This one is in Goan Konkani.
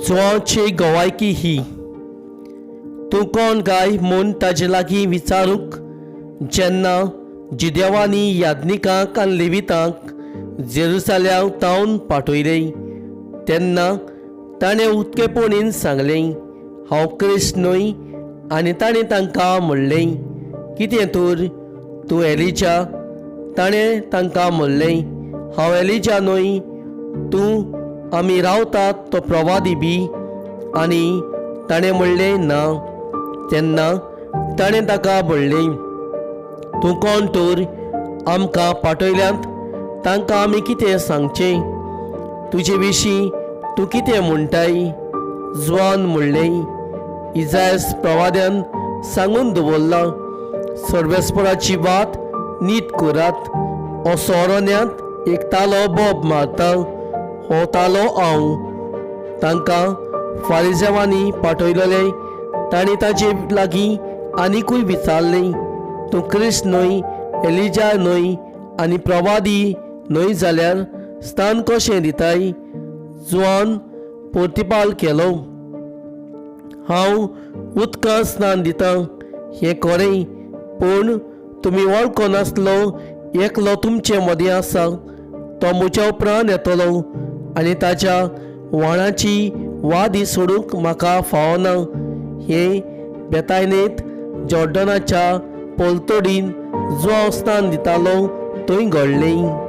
जुवांवची गवायकी ही. तूं कोण गाय म्हूण ताजे लागीं विचारूंक जेन्ना जिदेवांनी याज्ञिकांक आनी लेवितांक जेरुसाल्या तावन पाठयले तेन्ना ताणें उत्केपणीन सांगलें, हांव क्रिस्त न्हय. आनी ताणें तांकां म्हणलें, कितें तर तूं एलिजा? ताणें तांकां म्हणलें, हांव एलिजा न्हय. तूं आमी रावतात तो प्रवादी बी? आनी ताणें म्हणलें, ना. तेन्ना ताणें ताका म्हणलें, तूं कोण तर? आमकां पाठयल्यात तांकां आमी कितें सांगचें? तुजे विशीं तूं कितें म्हणटाय? जुवान म्हणलें, इजायस प्रवाद्यान सांगून दवरलां, सर्वेस्पराची वात नीट करात असो अरण्यांत एक तालो बोब मारता, हो तालो हांव. तांकां फारिजेवांनी पाठयलेले तांणी ताजे लागीं आनिकूय विचारलें, तूं क्रिस्त न्हय, एलिजा न्हय आनी प्रवादी न्हय जाल्यार स्थान कशें दिताय? जुवान प्रतिपाल केलो, हांव उदकां स्नान दितां हें खरें, पूण तुमी वळखनासलो एकलो तुमचे मदीं आसा, तो म्हज्या उपरांत येतलो आनी ताच्या व्हाणाची वादी सोडूंक म्हाका फावना. हे बेतायनेत जॉर्डनाच्या पलतडीन जो हांव स्नान दितालो थंय घडलें.